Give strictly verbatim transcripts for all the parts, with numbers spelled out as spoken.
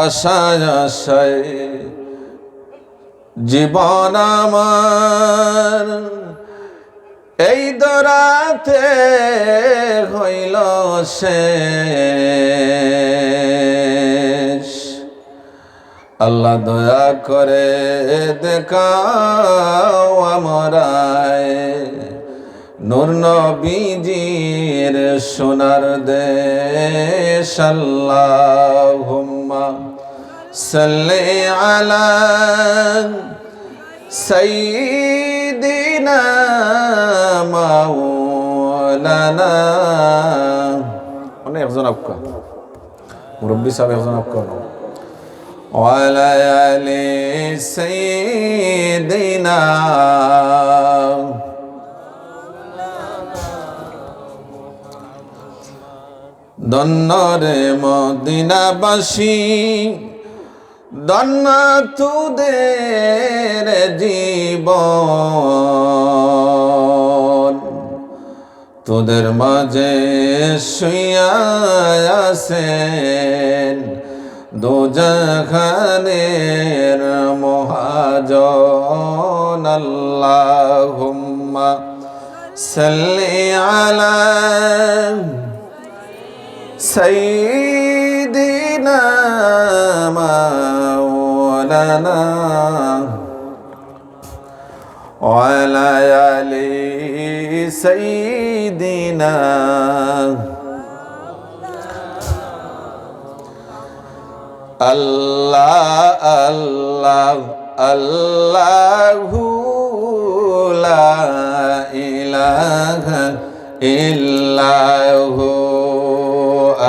আশায় আশায় জীবন আমার এই ধরাতে হইল শেষ। আল্লাহ দয়া করে দেখাও আমরায় নূর নবীজির সোনার দেশ। আল্লাহুম্মা সাল্লি আলা সাইয়্যিদিনা মাওলানা। মানে একজন আউক্কা, মুরব্বী সাহেব একজন আউক্কা। ওয়ালা আলি সাইয়্যিদিনা। ধন্য রে মদিনাবাসী, ধন্য তোদের জীবন, তোদের মাঝে শুইয়া আছেন দুজাহানের মহাজন। আল্লাহুম্মা সাল্লি আলা সাইয়্যিদিনা মাওলানা ওয়া আলা আলি সাইয়্যিদিনা। আল্লাহ, আল্লাহ, আল্লাহু লা ইলাহা ইল্লাহু।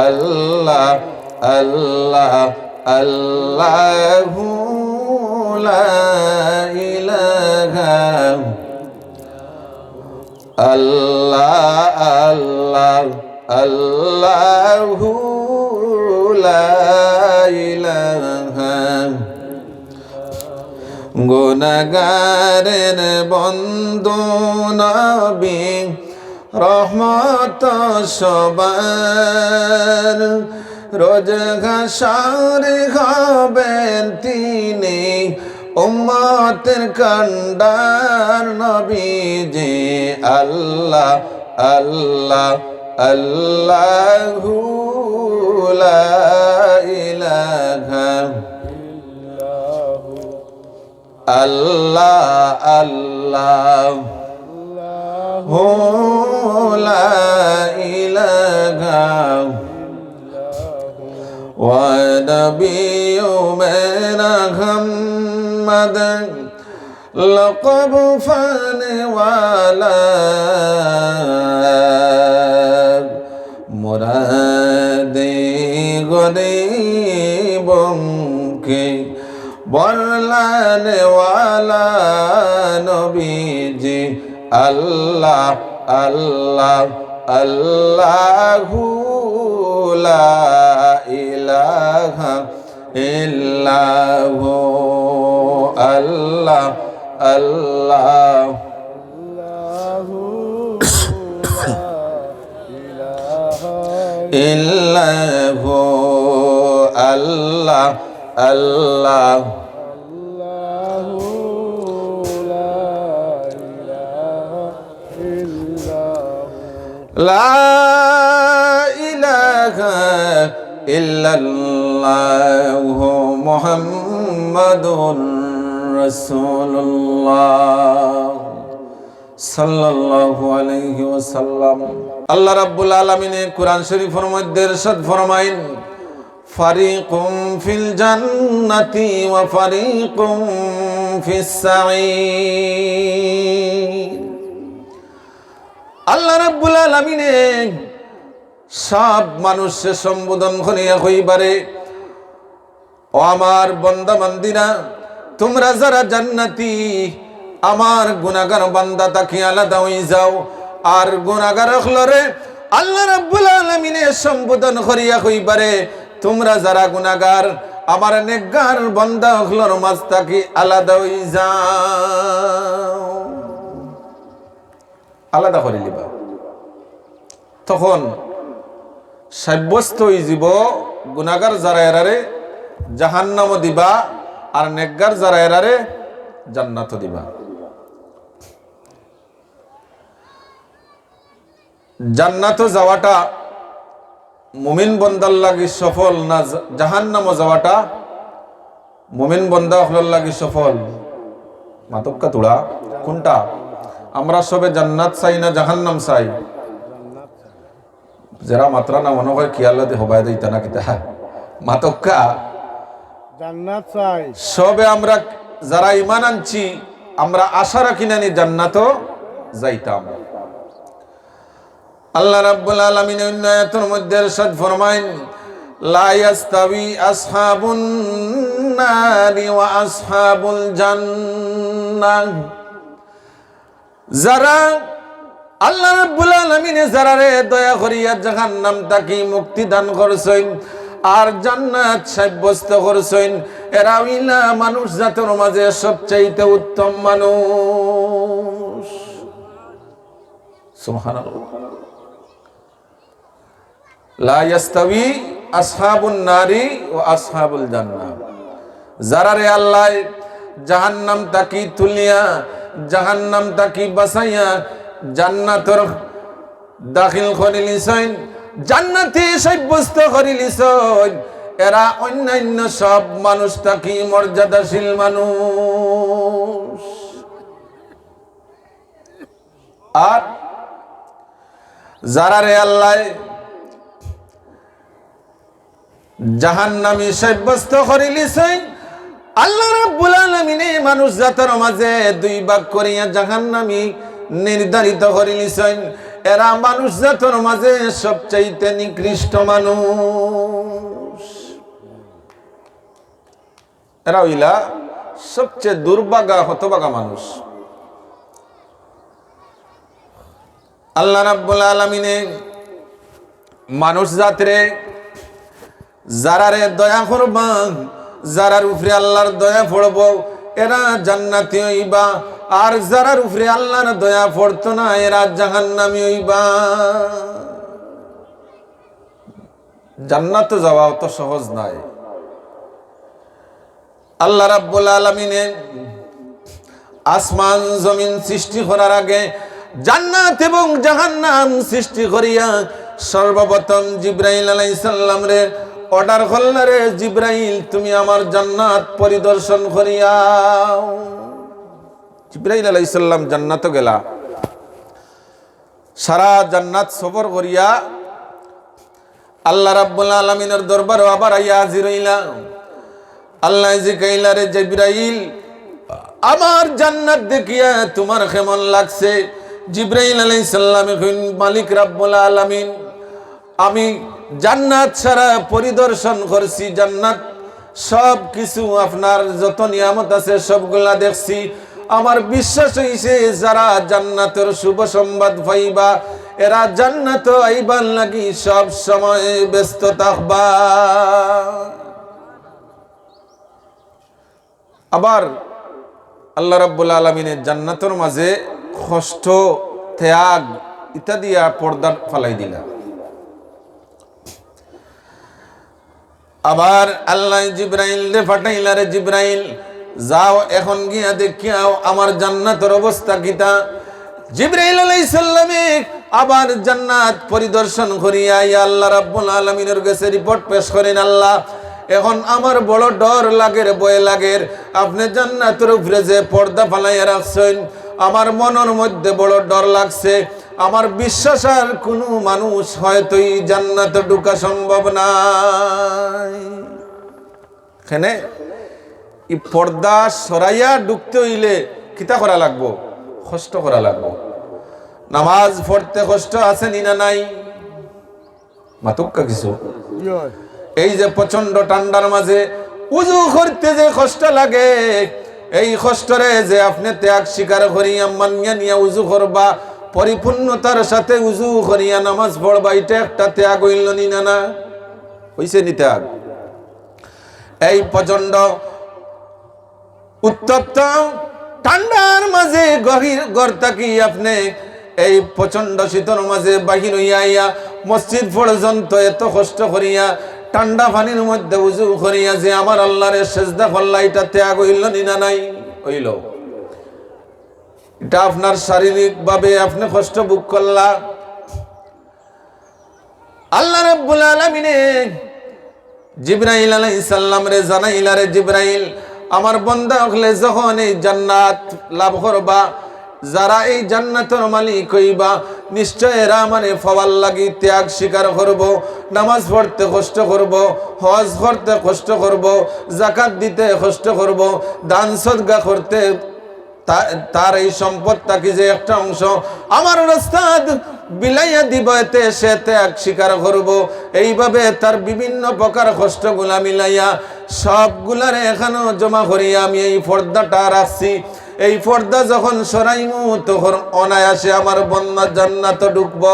আল্লাহ, আল্লাহ, আল্লাহু লা ইলাহা আল্লাহ, আল্লাহ, আল্লাহু লা ইলাহা। গুনাহগারের বন্ধু নবী, রহমত সবার। রোজ হাশর হবেন তিনি, উম্মতের কান্ডার নবীজি। আল্লাহ, আল্লাহ, আল্লাহু লা ইলাহা। আল্লাহ, আল্লাহু লা ইলাহা। ওয়া নবিয়্যু মেরা আহমদ লকব পানে ওয়ালা, মুরাদে গরিবকে বরলানে ওয়ালা নবীজি। আল্লাহ, আল্লাহ, আল্লাহু লা ইলাহা ইল্লাহু। আল্লাহ, আল্লাহ, আল্লাহু লা ইলাহা ইল্লাহু। আল্লাহ, আল্লাহ, আল্লাহু লা ইলাহা ইল্লাহু। লা ইলাহা ইল্লাল্লাহু মুহাম্মাদুর রাসূলুল্লাহ সাল্লাল্লাহু আলাইহি ওয়াসাল্লাম। আল্লাহ রাব্বুল আলামিনে কুরআন শরীফর মধ্যে ইরশাদ ফরমাইন, ফারিকুম ফিল জান্নাতি ওয়া ফারিকুম ফিস সাঈর। আল্লাহ রাব্বুল আলামিনে সব মানুষরে সম্বোধন করিয়া কইবারে, ও আমার বান্দা বান্দিরা, তুমরা যারা জান্নাতি, আমার গুনাহগার বান্দা থাকি আলাদা অই যাও। আর গুনাহগার অকলরে আল্লাহ রাব্বুল আলামিনে সম্বোধন করিয়া কইবারে, তুমরা যারা গুনাহগার, আমার নেককার বান্দা অকলর মাঝ থাকি আলাদা অই যাও। আলাদা করিলিবা। তখন সাব্যস্ত অইযিবো গুনাহগার যারা এরারে জাহান্নামও দিবা, আর নেককার যারা এরারে জান্নাতও দিবা। জান্নাতো যাওয়াটা মুমিন বন্দার লাগি সফল না জা-, জাহান্নামো যাওয়াটা মুমিন বন্দা অকলর লাগি সফল? মাতউক্কা তুরা, কুনটা? আমরা সবে জান্নাত চাই না জাহান্নাম চাই? যেরা মাতরা না মনো অয় কিয়াল্লাদি হবায় দিতা না কিতা? মাতউক্কা। জান্নাত চাই। সবে আমরা যারা ইমান আনছি, আমরা আশা রাখি নানি জান্নাতো যাইতাম। আল্লাহ রাব্বুল আলামিন অন্য আয়াতর মধ্যে ইরশাদ ফরমাইন, "লা ইয়াস্তাবি আসহাবুন নারি ওয়া আসহাবুল জান্নাহ।" যারা আল্লাহ রাব্বুল আলামিনে যারারে দয়া করিয়া জাহান্নাম থাকি মুক্তি দান করছইন আর জান্নাত সাব্যস্ত করছইন, এরা অইলা মানুষ জাতর মাঝে সবচাইতে উত্তম মানুষ। সুবহানাল্লাহ। লা ইয়াস্তাবি আসহাবুন নারি ওয়া আসহাবুল জান্নাহ। যারারে আল্লায় জাহান্নাম থাকি তুলিয়া, জাহান্নাম থাকি বাঁচাইয়া জান্নাতর দাখিল করিলিছইন, জান্নাতি সাব্যস্ত করিলিছইন, এরা অন্যান্য সব মানুষ থাকি মর্যাদাশীল মানুষ। আর যারারে আল্লায় জাহান্নামী সাব্যস্ত করিলিছইন, আল্লাহ রাব্বুল আলামিনে মানুষ জাতর মাঝে দুই ভাগ করিয়া জাহান্নামী নির্ধারিত করিলিছইন। এরা মানুষ জাতর মাঝে সবচাইতে নিকৃষ্ট মানুষ। এরা অইলা সবচেয়ে দুর্ভাগা, হতভাগা মানুষ। আল্লাহ রাব্বুল আলামিনে মানুষ জাতরে যারারে দয়া করবা, যারার উপরে আল্লাহর দয়া পড়বো, এরা জান্নাতি অইবা। আর যারার উপরে আল্লাহর দয়া পড়তো না, এরা জাহান্নামী অইবা। জান্নাতো যাওয়া অত সহজ নায়। আল্লাহ রাব্বুল আলামিনে আসমান জমিন সৃষ্টি করার আগে জান্নাত এবং জাহান্নাম সৃষ্টি করিয়া সর্বপ্রথম জিব্রাইল আলাইহিস সালামরে অর্ডার করলা, "রে জিব্রাইল, তুমি আমার জান্নাত পরিদর্শন করিয়াও।" জিব্রাইল আলাইহিস সালাম জান্নাতো গেলা, সারা জান্নাত সফর করিয়া আল্লাহ রাব্বুল আলামিনের দরবারো আবার আইয়া হাজির অইলা। আল্লায় জিকাইলা, "রে জিব্রাইল, আমার জান্নাত দেখিয়া তুমার কেমন লাগছে?" জিব্রাইল আলাইহিস সালামে কইন, "মালিক রাব্বুল আলামিন, আমি জান্নাত সারা পরিদর্শন করছি, জান্নাত সব কিছু আপনার যত নিয়ামত আছে সবগুলা দেখছি। আমার বিশ্বাস অইছে যারা জান্নাতর শুভ সংবাদ পাইবা, এরা জান্নাতো আইবার লাগি সব সময় ব্যস্ত থাকবা।" আবার আল্লাহ রাব্বুল আলামিনে জান্নাতর মাঝে কষ্ট, ত্যাগ ইত্যাদি পর্দা ফালাই দিলা। আবার আল্লায় জিব্রাইলরে পাঠাইলা, "রে জিব্রাইল, যাও এখন গিয়া দেখিয়াও আমার জান্নাতর অবস্থা কিতা।" জিব্রাইল আলাইহিস সালামে আবার জান্নাত পরিদর্শন করিয়া আইয়া আল্লাহ রাব্বুল আলামিনের গেছে রিপোর্ট পেশ করেন, "আল্লাহ, এখন আমার বড় ডর লাগের, ভয় লাগের। আপনে জান্নাতর উপরে যে পর্দা ফালাইয়া রাখছইন, আমার মনর মধ্যে বড় ডর লাগছে। আমার বিশ্বাস আর কুনু মানুষ হয়তো ই জান্নাতো ঢুকা সম্ভব নায়।" কেনে ই পর্দা সরাইয়া ঢুকতে অইলে কিতা করা লাগবো? কষ্ট করা লাগবো। নামাজ পড়তে কষ্ট আছে নি না নাই? মাতুক্কা কিছু। জি অয়। এই যে প্রচণ্ড ঠান্ডার মাঝে উজু করতে যে কষ্ট লাগে, এই কষ্টরে যে আপনে ত্যাগ স্বীকার করিয়া মানিয়া নিয়া উজু করবা, পরিপূর্ণতার সাথে উজু করিয়া নামাজ পড়বা, ইটা একটা ত্যাগ অইল নি না, না? অইছে নি ত্যাগ? এই প্রচণ্ড উত্তপ্ত ঠান্ডার মাঝে গহির ঘর থাকি আপনে এই প্রচণ্ড শীতর মাঝে বাহির অইয়া আইয়া মসজিদ পর্যন্ত এত কষ্ট করিয়া ঠান্ডা পানির মধ্যে উজু করিয়া যে আমার আল্লাহরে সেজদা করলা, ইটা ত্যাগ অইলো নি না নাই? অইলো। ইটা আপনার শারীরিকভাবে আপনে কষ্ট ভোগ করলা। আল্লাহ রাব্বুল আলামিনে জিব্রাইল আলাইহিস সালামরে জানাইলা, "রে জিব্রাইল, আমার বন্দা অকলে যখন এই জান্নাত লাভ করবা, যারা এই জান্নাতর মালিক অইবা, নিশ্চয় এরা আমারে পাওয়ার লাগি ত্যাগ স্বীকার করবো, নামাজ পড়তে কষ্ট করবো, হজ করতে কষ্ট করবো, যাকাত দিতে কষ্ট করবো, দান সদকা করতে তা-, তার এই সম্পদ থাকি যে একটা অংশ আমার রাস্তাত বিলাইয়া দিব, এতে সে ত্যাগ স্বীকার করবো।" এইভাবে তার বিভিন্ন প্রকার কষ্টগুলা মিলাইয়া সবগুলারে এখানো জমা করিয়া আমি এই পর্দাটা রাখছি। এই পর্দা যখন সরাইমু, তখন অনায়াসে আমার বন্দা জান্নাতো ঢুকবো।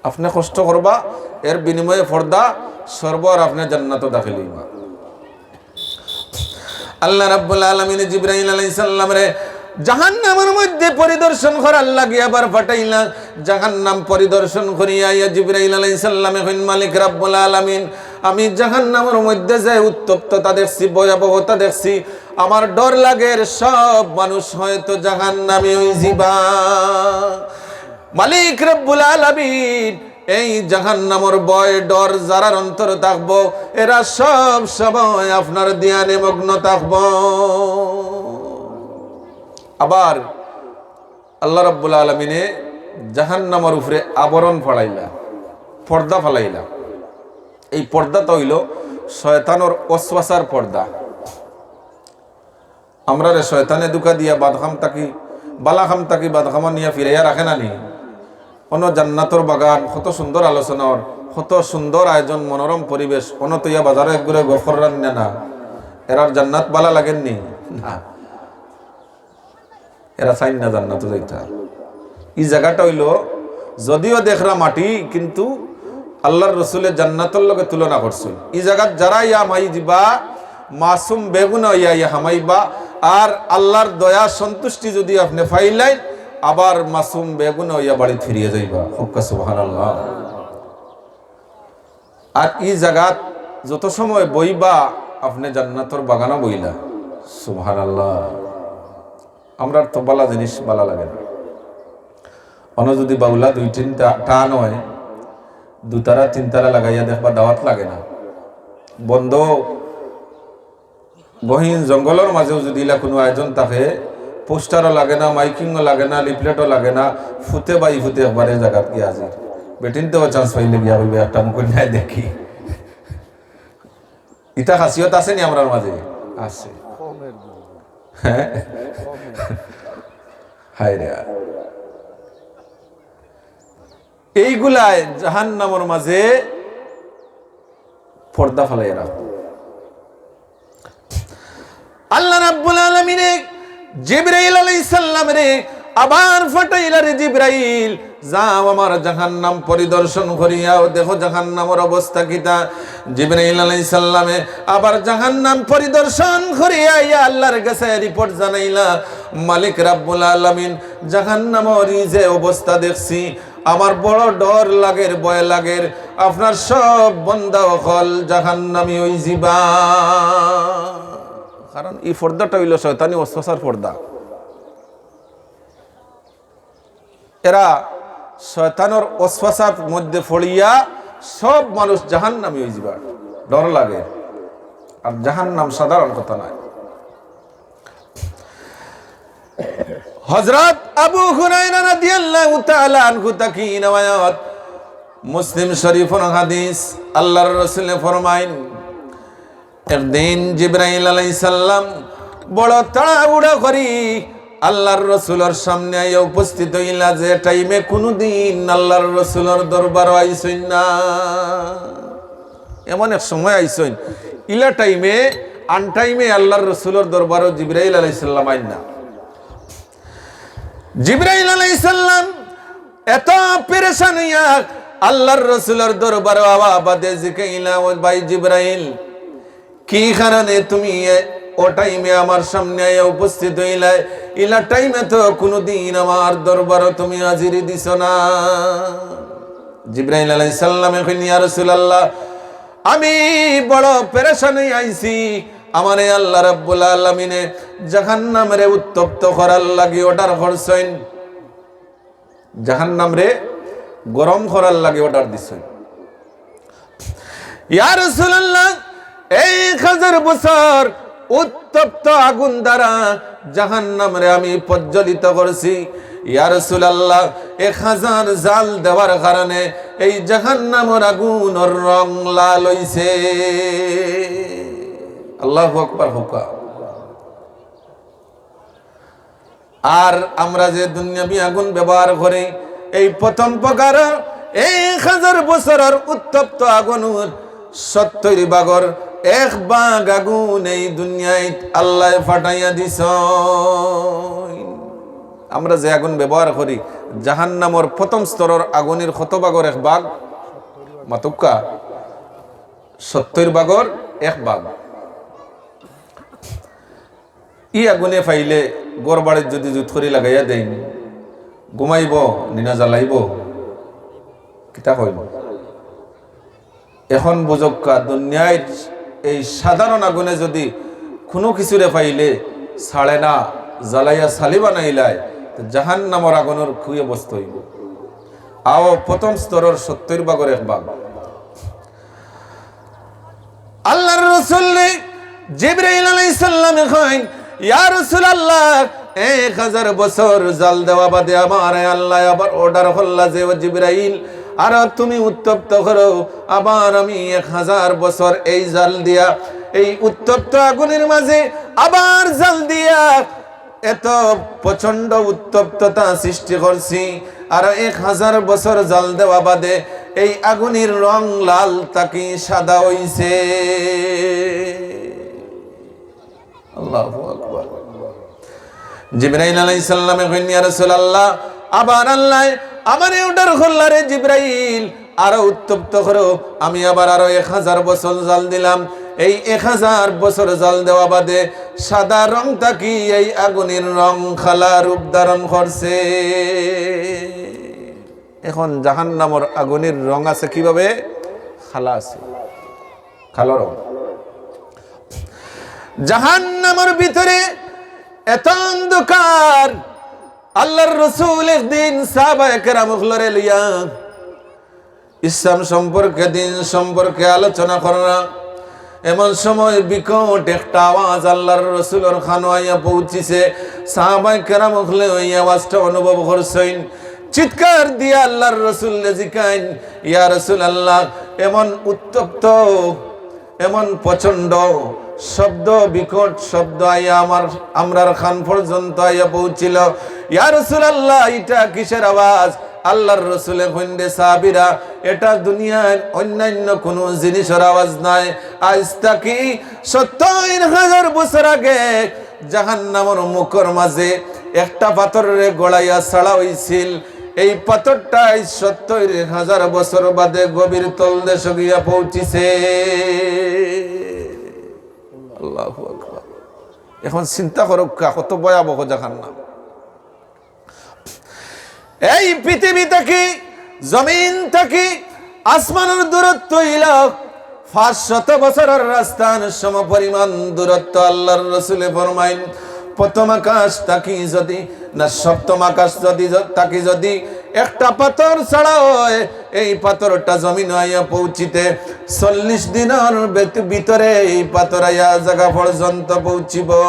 আপনে কষ্ট করবা, এর বিনিময়ে পর্দা সরবো আর আপনে জান্নাতো দাখিল অইবা। আল্লাহ রাব্বুল আলামিনে জিব্রাইল আলাইহিস সালামরে জাহান্নামর মধ্যে পরিদর্শন করার লাগি আবার পাঠাইলা। জাহান্নাম পরিদর্শন করিয়া আইয়া জিব্রাইল আলাইহিস সালামে কইন, "মালিক রাব্বুল আলামিন, আমি জাহান্নামর মধ্যে যে উত্তপ্ততা দেখছি, ভয়াবহতা দেখছি, আমার ডর লাগের সব মানুষ হয়তো জাহান্নামী অইযিবা।" মালিক রব্বুল আলামিন, এই জাহান্নামর ভয় ডর যারার অন্তরে থাকবো, এরা সব সময় আপনার ধ্যানে মগ্ন থাকবো। আবার আল্লাহ রব্বুল আলামিনে জাহান্নামর উপরে আবরণ ফালাইলা, পর্দা ফালাইলা। এই পর্দাটা অইলো শয়তানর ওয়াসওয়াসার পর্দা। আমরারে শয়তানে ধোঁকা দিয়া বাদ কাম থাকি, বালা কাম থাকি বাদ কামো নিয়া ফিরাইয়া রাখে না নি? অনো জান্নাতর বাগান, কত সুন্দর আলোচনা অর, কত সুন্দর আয়োজন, মনোরম পরিবেশ, অনো থইয়া বাজারো এক ঘুরে গফ কররা নি না? এরার জান্নাত বালা লাগের নি? না। এরা চাইন না জান্নাতো যাইতা। ই জাগাটা অইলো, যদিও দেখরা মাটি, কিন্তু আল্লাহর রসুলে জান্নাতর লগে তুলনা করছইন। ই জাগাত যারা ইয়া হামাই যিবা, মাসুম বেগুনা অইয়া ইয়া হামাইবা, আর আল্লাহর দয়া সন্তুষ্টি যদি আপনে পাইলাইন, আবার মাসুম বেগুনা অইয়া বাড়িত ফিরিয়া যাইবা। কউক্কা সুবহানাল্লাহ। আর ই জাগাত যত সময় বইবা, আপনে জান্নাতর বাগানো বইলা। সুবহানাল্লাহ। আমরার তো বালা জিনিস বালা লাগে না। অনো যদি বাউলা দুই তিনটা টান অয়, দুতারা তিনতারা লাগাইয়া দেখবা, দাওয়াত লাগে না। বন্ধ গহীন জঙ্গলর মাঝেও যদি ইলা কুনু আয়োজন থাকে, পোস্টারও লাগে না, মাইকিংও লাগে না, লিফলেটও লাগে না, ফুতে বাই ফুতে একবারে জাগাত গিয়া হাজির। বেটিন্তেও চান্স পাইলে গিয়া কইবা, "একটা মুকুট নাই দেখি।" ইতা খাসিয়ত আছে নি আমরার মাঝে? আছে। হ্যাঁ? হায় রে। এইগুলায় জাহান্নামর মাঝে পর্দা ফালাইয়া রাখো। আল্লাহ রাব্বুল আলামিনে জিব্রাইল আলাইহিস সালামরে আবার পাঠাইলা, "রে জিব্রাইল, যাও আমার জাহান্নাম পরিদর্শন করিয়াও, দেখো জাহান্নামর অবস্থা কিতা।" জিব্রাইল আলাইহিস সালামে আবার জাহান্নাম পরিদর্শন করিয়া আইয়া আল্লাহর কাছে রিপোর্ট জানাইলা, "মালিক রাব্বুল আলামিন, জাহান্নামর ই যে অবস্থা দেখছি, আমার বড় ডর লাগের, ভয় লাগের, আপনার সব বন্দা অকল জাহান্নামী অইযিবা।" কারণ ই পর্দাটা অইলো শয়তানি ওয়াসওয়াসার পর্দা। এরা শয়তানর ওয়াসওয়াসার মধ্যে পড়িয়া সব মানুষ জাহান্নামী অইযিবা, ডর লাগে। আর জাহান্নাম সাধারণ কথা নায়। হযরত আবু হুরায়রা রাদিয়াল্লাহু তাআলা আনহু থাকি রিওয়ায়াত, মুসলিম শরীফর হাদিস, আল্লাহর রাসূলে ফরমাইন, একদিন জিব্রাইল আলাইহিস সালাম বড় তাড়াহুড়া করি আল্লাহর রসুলর সামনে আইয়া উপস্থিত অইলা, যে টাইমে কুনুদিন আল্লাহর রসুলর দরবারো আইছইন না। এমন এক সময় আইছইন, ইলা টাইমে, আন টাইমে আল্লাহর রসুলর দরবারো জিব্রাইল আলাইহিস সালাম আইন না। জিব্রাইল আলাইহিস সালাম এত পেরেশান অইয়া আল্লাহর রসুলর দরবারো আওয়া বাদে জিকাইলা, "ও ভাই জিব্রাইল, কি কারণে তুমি এ-, ও টাইমে আমার সামনে আইয়া উপস্থিত অইলায়? ইলা টাইমে তো কুনুদিন আমার দরবারো তুমি হাজিরি দিছো না।" জিব্রাইল আলাইহিস সালামে কইন, "ইয়া রাসূলুল্লাহ, আমি বড় পেরেশান অইয়া আইছি, আমারে আল্লাহ রাব্বুল আলামিনে জাহান্নামরে উত্তপ্ত করার লাগি অর্ডার করছইন, জাহান্নামরে গরম করার লাগি অর্ডার দিছইন।" ইয়া রাসূলুল্লাহ, এক হাজার বছর উত্তপ্ত আগুন দ্বারা জাহান্নামরে আমি প্রজ্বলিত করছি। ইয়া রাসূলুল্লাহ, এক হাজার জাল দেওয়ার কারণে এই জাহান্নামর আগুনর রং লাল অইছে। আল্লাহু আকবার, কউক্কা। আর আমরা যে দুনিয়াবি আগুন ব্যবহার করি, এই প্রথম প্রকার, এক হাজার বছরর উত্তপ্ত আগুনর সত্তইর ভাগর এক ভাগ আগুন এই দুনিয়াত আল্লায় ফাটাইয়া দিছইন। আমরা যে আগুন ব্যবহার করি, জাহান্নামর প্রথম স্তরর আগুনর কত ভাগর এক ভাগ? মাতউক্কা, সত্তইর ভাগর এক ভাগ। ই আগুনে ফাইলে ঘর বাড়িত যুদি জুত করি লাগাইয়া দেইন, ঘুমাইবো নি না জ্বালাইবো? কিতা কইন? এখন বুঝউক্কা, দুনিয়ার এই সাধারণ আগুনে যুদি কুনু কিছুরে ফাইলে ছাড়ে না, জ্বালাইয়া ছালি বানাইলায়, তে জাহান্নামর আগুনর কি অবস্থা অইবো? আও প্রথম স্তরর সত্তইর ভাগর এক ভাগ। আল্লাহর রাসূলরে জিবরাইল আলাইহিস সালামে কইন, "ইয়া রাসূলুল্লাহ, এক হাজার বছর জাল দেওয়া বাদে আমারে আল্লায় আবার অর্ডার করলা যে, ও জিবরাইল, আরো তুমি উত্তপ্ত করো, আবার আমি এক হাজার বছর এই জাল দিয়া, এই উত্তপ্ত আগুনর মাঝে আবার জাল দিয়া এত প্রচণ্ড উত্তপ্ততা সৃষ্টি করছি, আর এক হাজার বছর জাল দেওয়া বাদে এই আগুনর রং লাল থাকি সাদা অইছে।" আল্লাহু আকবার। জিবরাইল আলাইহিস সালামে কইন, "ইয়া রাসূলুল্লাহ, আবার আল্লায় আমারে অর্ডার করলা রে জিবরাইল, আরো উত্তপ্ত করো, আমি আবার আরো এক হাজার বছর জাল দিলাম, এই এক হাজার বছর জাল দেওয়া বাদে সাদা রং থাকি এই আগুনর রং কালা রূপ ধারণ করছে।" এখন জাহান্নামর আগুনর রং আছে কিভাবে? কালা আছে, কালো রং। জাহান্নামর ভিতরে এত অন্ধকার, আল্লাহর রাসূল একদিন সাহাবায়ে কেরাম অকলরে লইয়া ইসলাম সম্পর্কে, দ্বীন সম্পর্কে আলোচনা কররা। এমন সময় বিকট একটা আওয়াজ আল্লাহর রাসূলর কানো আইয়া পৌঁছিছে। সাহাবায়ে কেরাম অকলে ওই আওয়াজটা অনুভব করছইন। চিৎকার দিয়া আল্লাহর রাসূলরে জিকাইন, "ইয়া রাসূলুল্লাহ, এমন উত্তপ্ত, এমন প্রচণ্ড শব্দ, বিকট শব্দ আইয়া আমার, আমরার কান পর্যন্ত আইয়া পৌঁছিল। ইয়া রাসূলুল্লাহ, ইটা কিসের আওয়াজ?" আল্লাহর রাসূলে কইন, "রে সাহাবীরা, এটা দুনিয়ার অন্যান্য কুনু জিনিসর আওয়াজ নায়। আইজ থাকি সত্তইর হাজার বছর আগে জাহান্নামর মুখর মাঝে একটা পাথররে গড়াইয়া ছাড়া অইছিল। এই পাথরটা আইজ সত্তইর হাজার বছর বাদে গভীর তলদেশো গিয়া পৌঁছিছে।" আল্লাহু আকবার। এখন চিন্তা করউক্কা, কত ভয়াবহ জাহান্নাম। এই পৃথিবী থাকি, জমিন থাকি আসমানর দূরত্ব অইল পাঁচশত বছরর রাস্তার সমপরিমাণ দূরত্ব। আল্লাহর রাসূলে ফরমাইন, প্রথম আকাশ থাকি যুদি, না, সপ্তম আকাশ যুদি, য-, থাকি যুদি একটা পাথর ছাড়া অয়, এই পাথরটা জমিনো আইয়া পৌঁছিতে চল্লিশ দিনর বেত-, ভিতরে এই পাথর আইয়া জাগা পর্যন্ত পৌঁছিবো।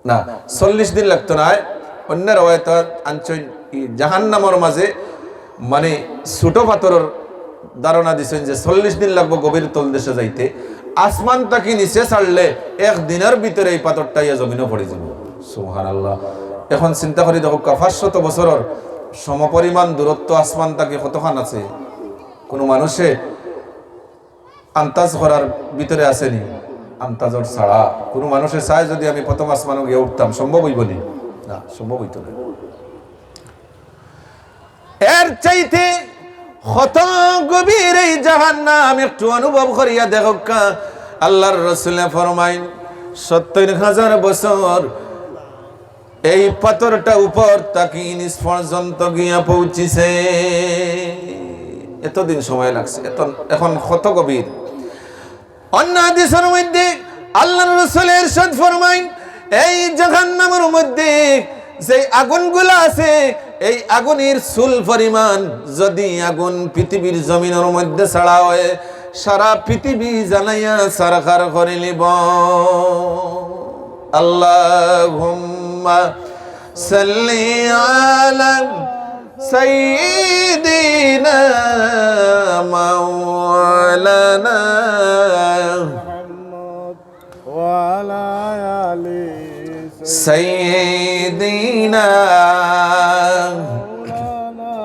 না, চল্লিশ দিন লাগতো নায়। অন্য রেওয়ায়েত আনছইন, ই জাহান্নামর মাঝে, মানে, ছোট পাথরর ধারণা দিছইন যে চল্লিশ দিন লাগবো গভীর তলদেশো যাইতে। আসমান থাকি নিচে ছাড়লে এক দিনর ভিতরে এই পাথরটা ইয়া জমিনো পড়ি যাইবো। সুবহানাল্লাহ। এখন চিন্তা করি দেখউক্কা, পাঁচশত বছরর সমপরিমাণ দূরত্ব আসমান থাকি কতখান আছে? কুনু মানুষে আন্দাজ করার ভিতরে আছে নি? আন্দাজর ছাড়া। কুনু মানুষে চায় যুদি আমি প্রথম আসমানো গিয়া উঠতাম, সম্ভব অইবো নি? না, সম্ভব অইতো না। এর চাইতে কত গভীর এই জাহান্নাম, একটু অনুভব করিয়া দেখউক্কা। আল্লাহর রাসূলে ফরমাইন, সত্তইর হাজার বছর এই পাথরটা উপর থাকি নিচ পর্যন্ত গিয়া পৌঁছিছে। এতদিন সময় লাগছে, এত, এখন কত গভীর। অন্য হাদিসর মধ্যে আল্লাহর রাসূলে ইরশাদ ফরমাইন, এই জাহান্নামর মধ্যে যে আগুনগুলা আছে, এই আগুনের চুল পরিমাণ যদি আগুন পৃথিবীর জমিনর মধ্যে ছাড়া হয়, সারা পৃথিবী জ্বালাইয়া ছারখার করিলিব। আল্লাহুম্মা সাল্লি আলা সাইয়্যিদিনা মাওলানা মুহাম্মদ ওয়া আলা আলি সাইয়্যিদিনা মাওলানা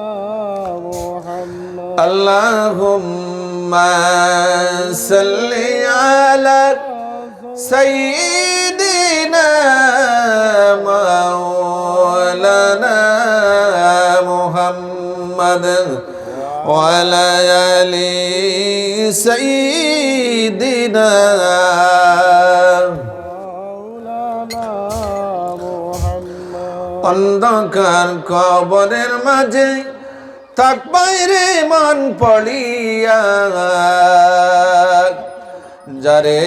মুহাম্মদ। আল্লাহুম্মা সাল্লি আলা সাইয়্যিদিনা মাওলানা মুহাম্মদ ওয়া আলা আলি সাইয়্যিদিনা মাওলানা মুহাম্মদ। অন্ধকার কবরের মাঝে থাকবায় রে মন পড়িয়া, যারে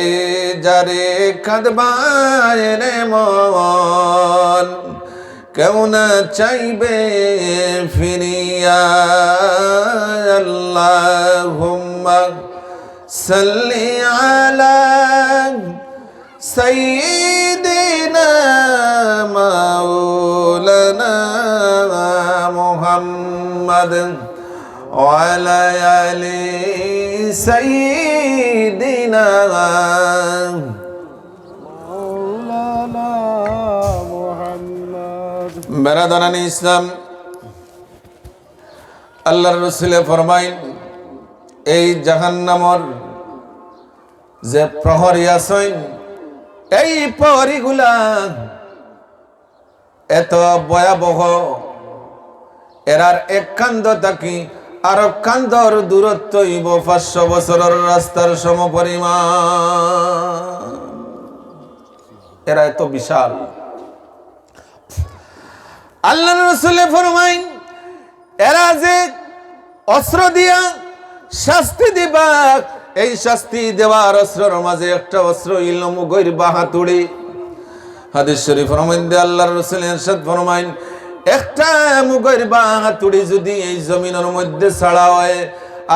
যারে কাঁদবায় রে মন, কেউ না চাইবে ফিরিয়া। আল্লাহুম্মা সাল্লি আলা সাইয়্যিদিনা মাওলানা মুহাম্মদ ওয়া আলা আলি সাইয়্যিদিনা মাওলানা মুহাম্মদ। বেরাদরানে ইসলাম, আল্লাহর রাসূলে ফরমাইন, এই জাহান্নামর যে প্রহরী আছইন, এই প্রহরীগুলা এত ভয়াবহ, এরার এক কান্দ থাকি আরক কান্দর দূরত্ব অইবো পাঁচশো বছরর রাস্তার সমপরিমাণ। এরা এত বিশাল। আল্লাহর রাসূলে ফরমাইন, এরা যে অস্ত্র দিয়া শাস্তি দিবা, এই শাস্তি দেওয়ার অস্ত্রর মাঝে একটা অস্ত্র অইলো মুগর বাহাতুড়ি। হাদিস শরীফর মধ্যে আল্লাহর রাসূল ইরশাদ ফরমাইন, একটা মুগর বাহাতুড়ি যদি এই জমিনর মধ্যে ছাড়া হয়,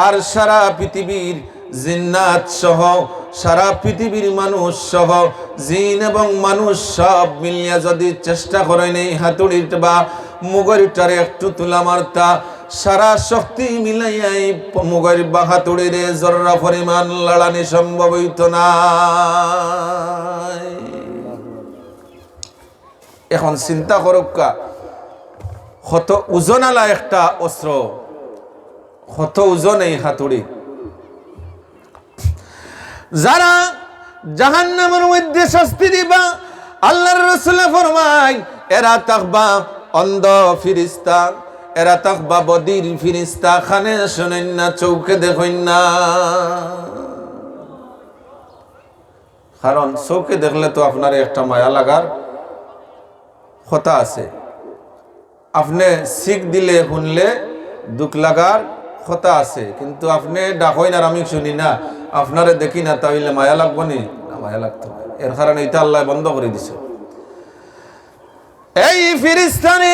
আর সারা পৃথিবীর জিন্নাত সহ, সারা পৃথিবীর মানুষ সহ, জিন এবং মানুষ সব মিলিয়া যদি চেষ্টা করইন এই হাতুড়িটা বা মুগরটারে একটু তুলা মারতা, সারা শক্তি মিলাইয়া এই মুগর বাহাতুড়িরে জর্রা পরিমাণ লাড়ানি সম্ভব অইতো নায়। এখন চিন্তা করউক্কা, কত ওজনআলা একটা অস্ত্র, কত ওজন এই হাতুড়ি। যারা জাহান্নামর মধ্যে শাস্তি দিবা, আল্লাহর রাসূলে ফরমাইন, এরা থাকবা অন্ধ ফিরিস্তা, এরা থাকবা বধির ফিরিস্তা, কানে শুনইন না, চউখে দেখইন না। কারণ চউখে দেখলে তো আপনারে একটা মায়া লাগার কথা আছে, আপনে শিক দিলে, হুনলে দুখ লাগার কথা আছে, কিন্তু আপনে ডাকইন আর আমি শুনি না, আপনারে দেখি না, তা অইলে মায়া লাগবো নি? না, মায়া লাগতো নায়। এর কারণে ইটা আল্লায় বন্ধ করি দিছে। এই ফিরিস্তারে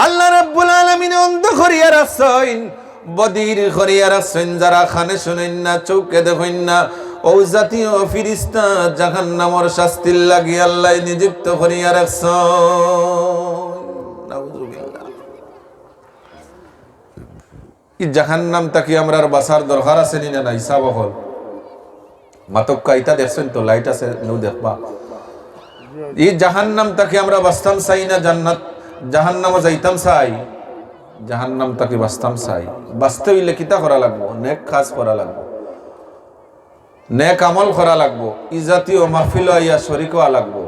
আল্লাহ রাব্বুল আলামিনে অন্ধ করিয়া রাখছইন, বধির করিয়া রাখছইন, যারা কানে শুনইন না, চউখে দেখইন না, অউ জাতীয় ফিরিস্তা জাহান্নামর শাস্তির লাগি আল্লায় নিযুক্ত করিয়া রাখছইন। নাউজুবিল্লাহ। ই জাহান্নাম থাকি আমরার বাঁচার দরকার আছে নি না নাই? সাব অকল মাতউক্কা, ইটা দেখছইন তো, লাইট আছে, নু দেখবা। ই জাহান্নাম থাকি আমরা বাঁচতাম চাই না জান্নাত, জাহান্নামো যাইতাম চাই? জাহান্নাম থাকি বাঁচতাম চাই। বাঁচতে অইলে কিতা করা লাগবো? নেক কাজ করা লাগবো, নেক আমল করা লাগবো, ই জাতীয় মাহফিলো আইয়া শরিক অওয়া লাগবো,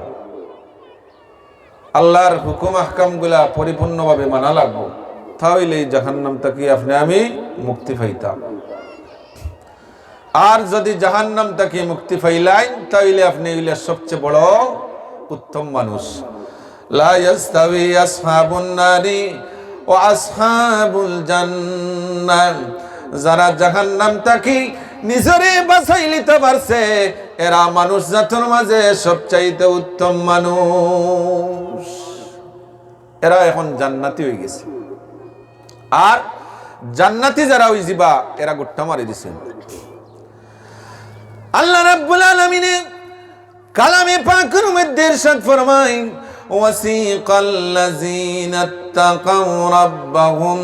আল্লাহর হুকুম আহকামগুলা পরিপূর্ণভাবে মানা লাগবো, তা অইলে ই জাহান্নাম থাকি আপনে আমি মুক্তি পাইতাম। আর যদি জাহান্নাম থাকি মুক্তি পাইলাইন, তা অইলে আপনে অইলে সবচেয়ে বড় উত্তম মানুষ। لا يستوي أصحاب النار وأصحاب الجنة। যারা জাহান্নাম থাকি নিজরে বাঁচাইলিতে পারছে, এরা মানুষ জাতর মাঝে সবচাইতে উত্তম মানুষ। এরা এখন জান্নাতি অইগেছে। আর জান্নাতি যারা অইযিবা, এরা গুট্টা মারি দিছে। আল্লাহ রাব্বুল আলামিনে কালামে পাকর মধ্যে ইরশাদ ফরমাইন, وسيق الذين اتقوا ربهم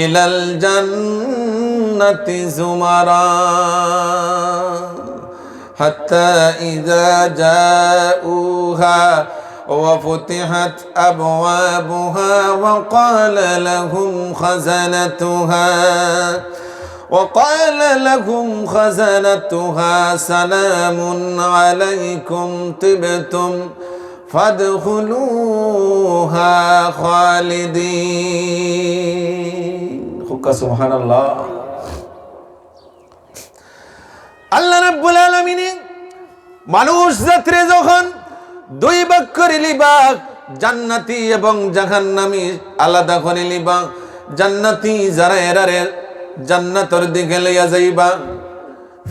إلى الجنة زمرا حتى إذا جاءوها وفتحت أبوابها وقال لهم خزنتها وقال لهم خزنتها سلام عليكم طبتم فادخلوها خالدين। হুক্কা সুবহানাল্লাহ। আল্লাহ রাব্বুল আলামিনে মানুষ জাতরে যখন দুই ভাগ করিলিবা, জান্নাতি এবং জাহান্নামি আলাদা করিলিবা, জান্নাতি যারা এরারে জান্নাতর দিকে লইয়া যাইবা,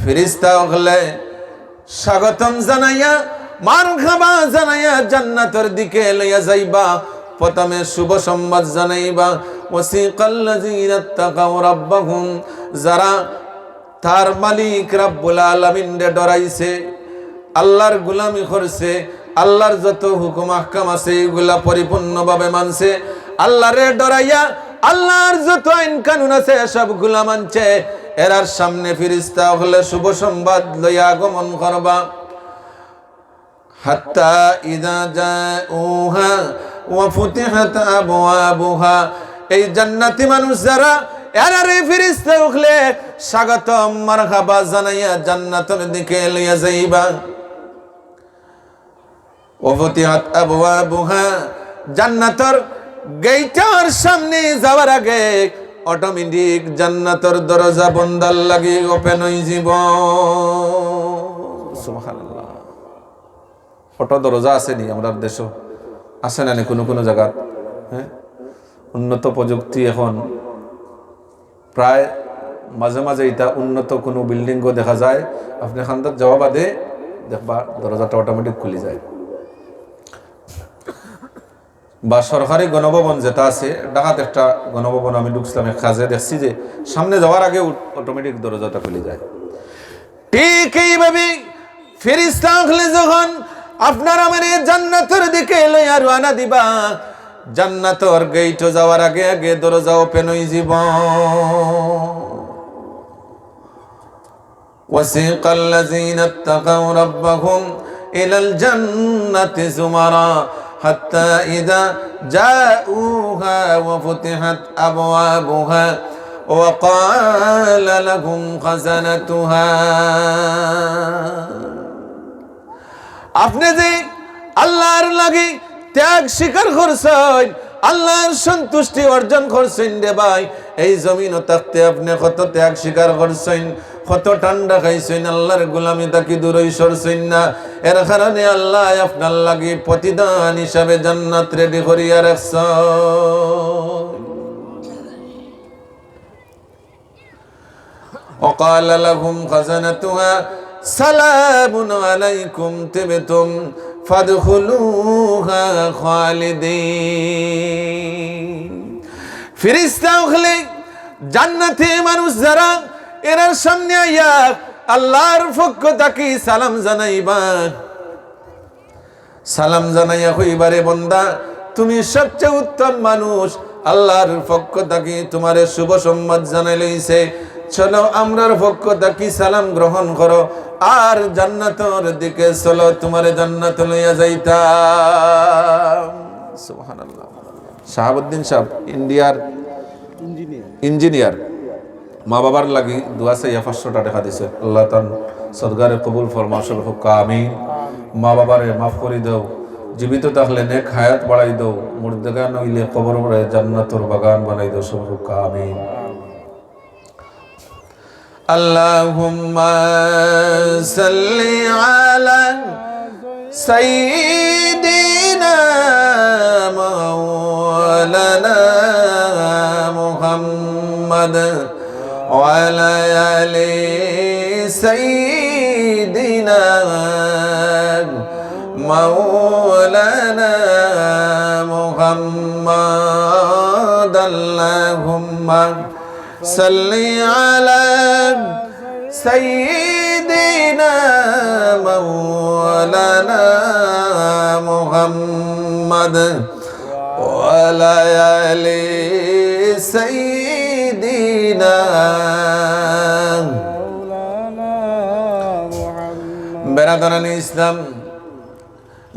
ফিরিস্তা অকলে স্বাগতম জানাইয়া, মারহাবা জানাইয়া জান্নাতর দিকে লইয়া যাইবা। প্রথমে শুভ সংবাদ জানাইবা, وسيق الذين اتقوا ربهم, যারা তার মালিক রাব্বুল আলামিনরে ডরাইছে, আল্লাহর গোলামি করছে, আল্লাহর যত হুকুম আহকাম আছে, এইগুলা পরিপূর্ণভাবে মানছে। আল্লাহরে ডরাইয়া, আল্লাহর যত আইন কানুন আছে, সবগুলা মানছে। এরার সামনে ফিরিস্তা অকলে শুভ সংবাদ লইয়া আগমন করবা। حتى إذا جاءوها وفتحت أبوابها, এই জান্নাতি মানুষ যারা, এরারে ফিরিস্তা অকলে স্বাগতম মারহাবা জানাইয়া জান্নাতর দিকে লইয়া যাইবা। وفتحت أبوابها, জান্নাতর গেইটর সামনে যাওয়ার আগে অটোমেটিক জান্নাতর দরজা বন্দার লাগি ওপেন অইযিবো। সুবহানাল্লাহ। অটো দরজা আছে নি আমরার দেশো? আছে না নি কুনু কুনু জাগাত? হ্যাঁ, উন্নত প্রযুক্তি এখন প্রায় মাঝে মাঝে ইতা উন্নত কুনু বিল্ডিংও দেখা যায়, আপনে কান্দাত যাওয়া বাদে দেখবা দরজাটা অটোমেটিক খুলি যায়। বা সরকারি গণভবন যেটা আছে, ঢাকাত একটা গণভবন আমি ঢুকছিলাম এক কাজে, দেখছি যে সামনে যাওয়ার আগে অটোমেটিক দরজাটা খুলি যায়। ঠিক এইভাবে ফিরিস্তা অকলে যখন আপনার আমারে জান্নাতর দিকে লইয়া রওয়ানা দিবা, জান্নাতর গেইটো যাওয়ার আগে আগে দরজা ওপেন অইযিবো। وسيق الذين اتقوا ربهم إلى الجنة زمرا حتى إذا جاءوها وفتحت أبوابها وقال لهم خزنتها আপনে যে আল্লাহর লাগি ত্যাগ স্বীকার করছইন, আল্লাহর সন্তুষ্টি অর্জন করছইন রে ভাই, এই জমিনো থাকতে আপনে কত ত্যাগ স্বীকার করছইন, কত ঠান্ডা খাইছইন, আল্লাহর গোলামি থাকি দূরই সরছইন না। এর কারণে আল্লায় আপনার লাগি প্রতিদান হিসাবে জান্নাত রেডি করিয়া রাখছইন। وقال لهم خزنتها سلام عليكم طبتم فادخلوها خالدين। ফিরিস্তা অকলে জান্নাতি মানুষ যারা, এরার সামনে আইয়া আল্লাহর পক্ষ থাকি সালাম জানাইবা। সালাম জানাইয়া কইবা, রে বন্দা, তুমি সবচেয়ে উত্তম মানুষ, আল্লাহর পক্ষ থাকি তুমারে শুভ সংবাদ জানাইল অইছে। চলো, আমরার পক্ষ থাকি সালাম গ্রহণ করো, আর জান্নাতর দিকে চলো, তুমারে জান্নাত লইয়া যাইতাম। সুবহানাল্লাহ। শাহাবুদ্দিন সাহেব, ইন্ডিয়ার ইঞ্জিনিয়ার, মা বাবার লাগি দোয়া চাইয়া পাঁচশোটা টেকা দিছে। আল্লাহ তান সদগারে কবুল ফরমাও, সবে কউক্কা আমিন। মা বাবারে মাফ করি দেও, জীবিত থাকলে নেক হায়াত বাড়াই দেও, মুর্দেগান অইলে কবররে জান্নাতর বাগান বানাই দেও, সবে কউক্কা আমিন। اللهم صل على سيدنا مولانا محمد وعلى آل سيدنا مولانا محمد. اللهم صل على سيدنا مولانا محمد وعلى آل سيدنا. বেরাদরানে ইসলাম,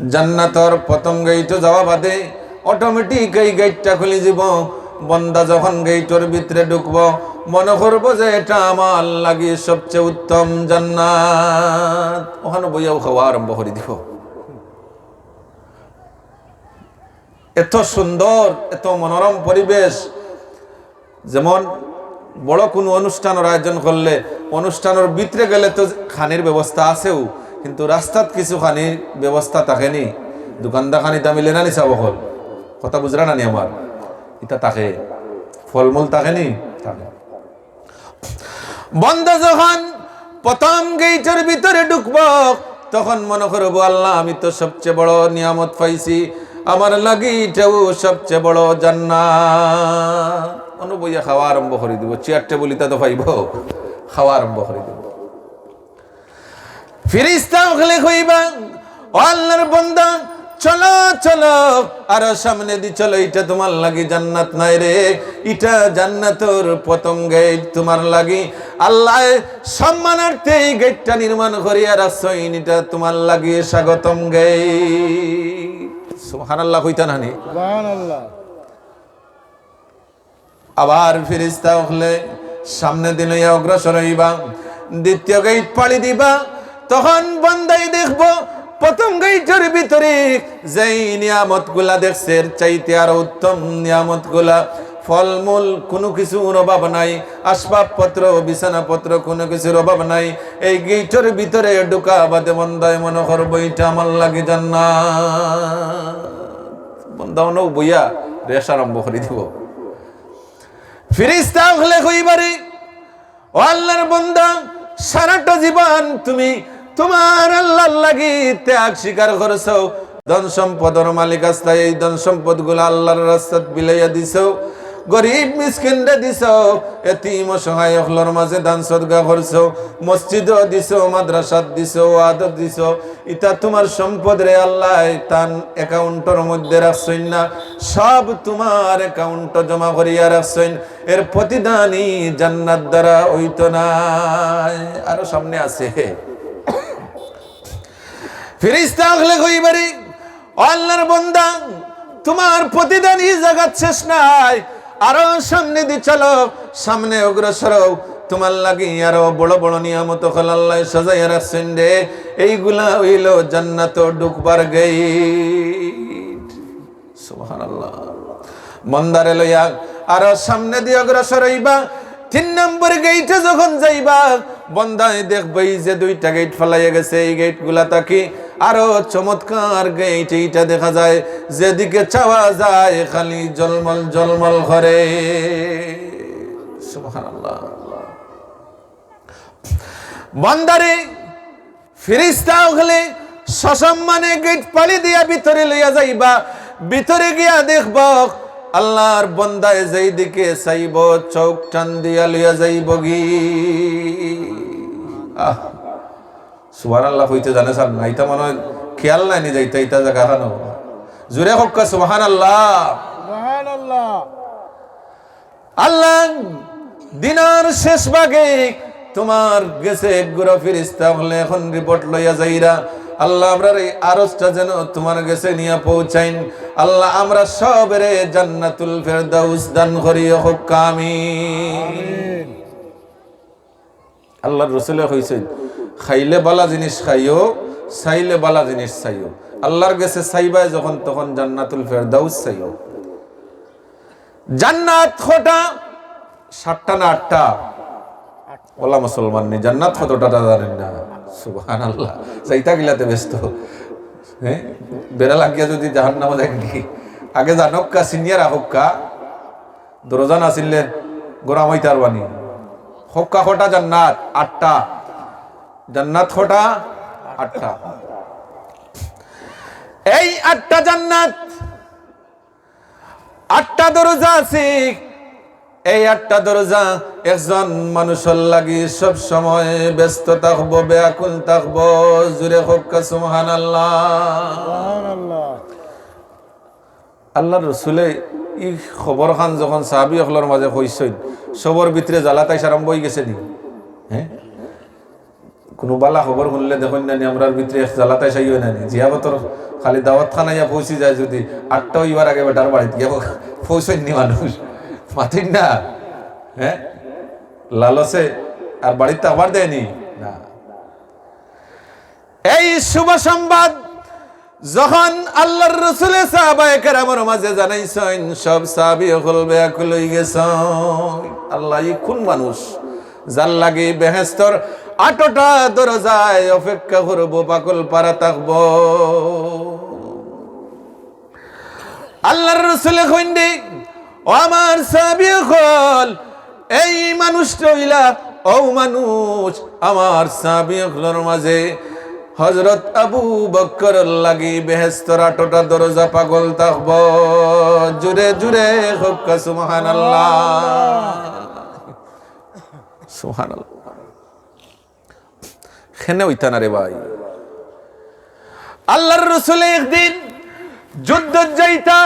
জান্নাতর প্রথম গেইটো যাওয়া বাদে automatic এই গেইটটা খুলি যিবো। বন্দা যখন গেইটর ভিতরে ঢুকবো, মনো করবো যে ইটা আমার লাগি সবচেয়ে উত্তম জান্নাত। অখানো বইয়াউ খাওয়া আরম্ভ করি দিবো। এত সুন্দর, এত মনোরম পরিবেশ। যেমন বড় কুনু অনুষ্ঠানর আয়োজন করলে অনুষ্ঠানর ভিতরে গেলে তো খানির ব্যবস্থা আছেউ, কিন্তু রাস্তাত কিছু খানির ব্যবস্থা থাকে নি? দোকানদার খানিতা মিলে না নি সাব অকল? কথা বুঝরা না নি আমার? ইতা থাকে, ফলমূল থাকে নি? থাকে। বন্দা যখন প্রথম গেইটর ভিতরে ঢুকবো, তখন মনো করবো, "আল্লাহ, আমি তো সবচেয়ে বড় নিয়ামত পাইছি, আমার লাগি ইটাউ সবচেয়ে বড় জান্নাত।" অনো বইয়া খাওয়া আরম্ভ করি দিবো, চেয়ার টেবুল ইতা তো পাইবো, খাওয়া আরম্ভ করি দিবো। ফিরিস্তা অকলে কইবা, "ও আল্লাহর বন্দা, চলো, চলো, আরো সামনেদি চলো, ইটা তুমার লাগি জান্নাত নায় রে, ইটা জান্নাতর প্রথম গেইট তুমার লাগি। আল্লায় সম্মানার্থে এই গেইটটা নির্মাণ করিয়া রাখছইন, ইটা তুমার লাগি স্বাগতম গেইট।" সুবহানাল্লাহ কইতা না নি? সুবহানাল্লাহ। আবার ফিরিস্তা অকলে সামনেদি লইয়া অগ্রসর অইবা, দ্বিতীয় গেইট পাড়ি দিবা। তখন বন্দায় দেখবো প্রথম গেইটর ভিতরে যেই নিয়ামতগুলা দেখছে, এর চাইতে আরো উত্তম নিয়ামতগুলা, ফলমূল, কুনু কিছুর অভাব নাই, আসবাবপত্র, বিছানাপত্র, কুনু কিছুর অভাব নাই। এই গেইটর ভিতরে ঢুকা বাদে বন্দায় মনো করবো, "ইটা আমার লাগি জান্নাত।" বন্দা অনো বইয়া রেশ আরম্ভ করি দিবো। ফিরিস্তা অকলে কইবা রে, "ও আল্লাহর বন্দা, সারাটা জীবন তুমি তুমার আল্লাহর লাগি ত্যাগ স্বীকার করছো, ধন সম্পদর মালিক আছলায়, এই ধন সম্পদগুলা আল্লাহর রাস্তাত বিলাইয়া দিছো, গরিব মিসকিনরে দিছো, এতিম অসহায় অকলর মাঝে দান সদকা করছো, মসজিদো দিছো, মাদ্রাসাত দিছো, ওয়াজো দিছো, ইতা তুমার সম্পদ রে আল্লায় তান অ্যাকাউন্টর মধ্যে রাখছইন না, সব তুমার অ্যাকাউন্টো জমা করিয়া রাখছইন, এর প্রতিদানই জান্নাত দ্বারা অইতো নায়।" আরো সামনে আছে। ফিরিস্তা অকলে কইবা রে, "ও আল্লাহর বন্দা, তুমার প্রতিদান ই জাগাত শেষ নায়, আরো সামনেদি চলো, সামনে অগ্রসর অও, তুমার লাগি আরো বড় বড় নিয়ামত অকল আল্লায় সাজাইয়া রাখছইন রে, এইগুলা অইলো জান্নাতো ঢুকবার গেইট।" সুবহানাল্লাহ। বন্দারে লইয়া আরো সামনেদি অগ্রসর অইবা। তিন নম্বর গেইটে যখন যাইবা, বন্দায় দেখবো এই যে দুইটা গেইট ফালাইয়া গেছে, এই গেইটগুলা থাকি আরো চমৎকার গেইট, এইটা দেখা যায়, যেদিকে চাওয়া যায় খালি ঝলমল ঝলমল করে। সুবহানাল্লাহ। বন্দারে ফিরিস্তা অকলে সসম্মানে গেইট পাড়ি দিয়া ভিতরে লইয়া যাইবা। ভিতরে গিয়া দেখবো আল্লাহর বন্দায় যেই দিকে চাইবো, চউখ টান দিয়া লইয়া যাইবোগি। আহ, সুবহানাল্লাহ কইতে জানে চান না, ইতা মনে অয় খেয়াল নাই নি যাইতা, ইতা জাগা খানো। জোরে কউক্কা সুবহানাল্লাহ। সুবহানাল্লাহ। আল্লাহ, দিনর শেষ ভাগে তুমার গেছে এক গুরা ফিরিস্তা অকলে অখন রিপোর্ট লইয়া যাইরা। আল্লাহ, আমরার এই আরজটা যেন তুমার গেছে নিয়া পৌঁছাইন। আল্লাহ, আমরা সবরে জান্নাতুল ফেরদাউস দান করিও, কউক্কা আমিন। আমিন। আল্লাহর রসুলে কইছইন, "খাইলে বালা জিনিস খাইও, চাইলে বালা জিনিস চাইও।" আল্লাহর গেছে চাইবায় যখন, তখন জান্নাতুল ফেরদাউস চাইও। জান্নাত কয়টা? সাতটা না আটটা? অলা মুসলমান নি, জান্নাত কতটা তা জানইন না। সুবহানাল্লাহ। চাইতা গিলাতে ব্যস্ত। হ্যাঁ? বেড়া লাগিয়া যদি জাহান্নামো যায় নি? আগে জানউক্কা, চিনিয়া রাখউক্কা, দরজা না চিনলে গরম অইতার বানি। কউক্কা কটা জান্নাত? আটটা। জান্নাত কটা? আটটা। এই আটটা জান্নাত, আটটা দরজা আছে। এই আটটা দরজা একজন মানুষর লাগি সব সময় ব্যস্ত থাকবো, ব্যাকুল থাকবো। জুরে কউক্কা সুবহানাল্লাহ। সুবহানাল্লাহ। আল্লাহর রসুলে ই খবর খান যখন সাহাবী অকলর মাঝে কইছইন, সবর ভিতরে জ্বালা তাইশ আরম্ভ অইগেছে নি? হ্যাঁ, কুনু বালা খবর হুনলে দেখইন না নি, আমরার ভিতরে এক জ্বালা তাইশ আইও না নি? জিয়াফতর খালি দাওয়াত খান আইয়া পৌঁছি যায়, যদি আটটা অইবার আগে বেটার বাড়িত গিয়া পৌঁছইন নি মানুষ, মাতইন না? হ্যাঁ, লালসে আর বাড়িত থাকবার দেয় নি না। এই শুভ সংবাদ যখন আল্লাহর রসুলে সাহাবায়ে কেরামর মাঝে জানাইছইন, সব সাহাবী অকল ব্যাকুল অইগেছইন। আল্লাহ, ই কুন মানুষ যার লাগি বেহেস্তর আটটা দরজায় অপেক্ষা করবো, পাগল পারা থাকবো? আল্লাহর রসুলে কইন দে, ও আমার সাহাবী অকল, এই মানুষটা অইলা অউ মানুষ, আমার সাহাবী অকলর মাঝে হযরত আবু বকরর লাগি বেহেস্তর আটটা দরজা পাগল থাকবো। জুরে জুরে কউক্কা সুবহানাল্লাহ। সুবহানাল্লাহ। কেনে অইতা না রে ভাই। আল্লাহর রসুলে একদিন যুদ্ধত যাইতা,